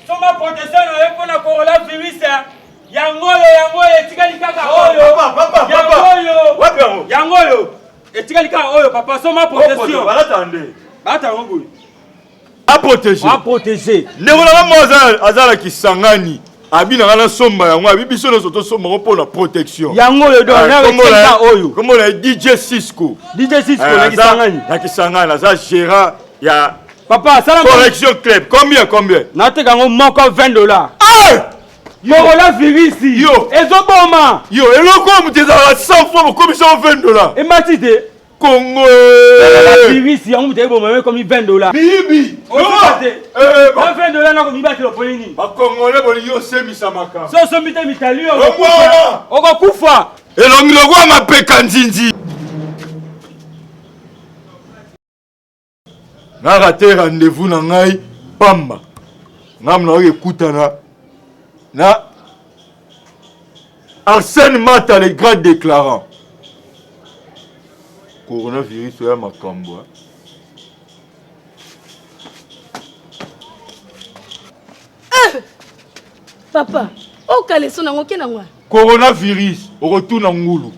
Soma protection na yo mpo na coronavirus. Yango oyo, yango oyo etikali kaka oyo. Yango oyo. Yango oyo. Etikali kaka oyo papa, soma protection. Balata nde. Balata yango boye. A protéger. A protéger. Ndeko na nga aza aza na Kisangani. Abi na nga nasomba yango, abi biso nyonso tosomba yango mpo na protection. Yango oyo donc na etikali oyo. Kombo na ye DJ Cisco. DJ Cisco na Kisangani. Na Kisangani aza gérant ya Papa, sala Correction Club. Combien combien? Nateka yango moko 20 dollars. Ah! Coronavirus. Yo. Ezoboma. Yo, eloko oyo moto ezalaka 100 fois bokomisa yango 20 dollars. Emati te. Congo. Virus yango moto eboma yo ekomi 20 dollars. Miyibi. Ozoba te. Na 20 dollars nako mibatela oponi nini? Bakongole bolingi osemisa makambo. So osombi te mitali oyo. Longwa. Okokufa. Elongi lokola mapeka nzinzi. Na raté rendez-vous na ngai pamba. Ngai nayoki ekutana na Arsène Mata le grand déclarant. Coronavirus oya makambo. Eh! Papa, okaleso nango ke nango. Coronavirus okotuna ngulu.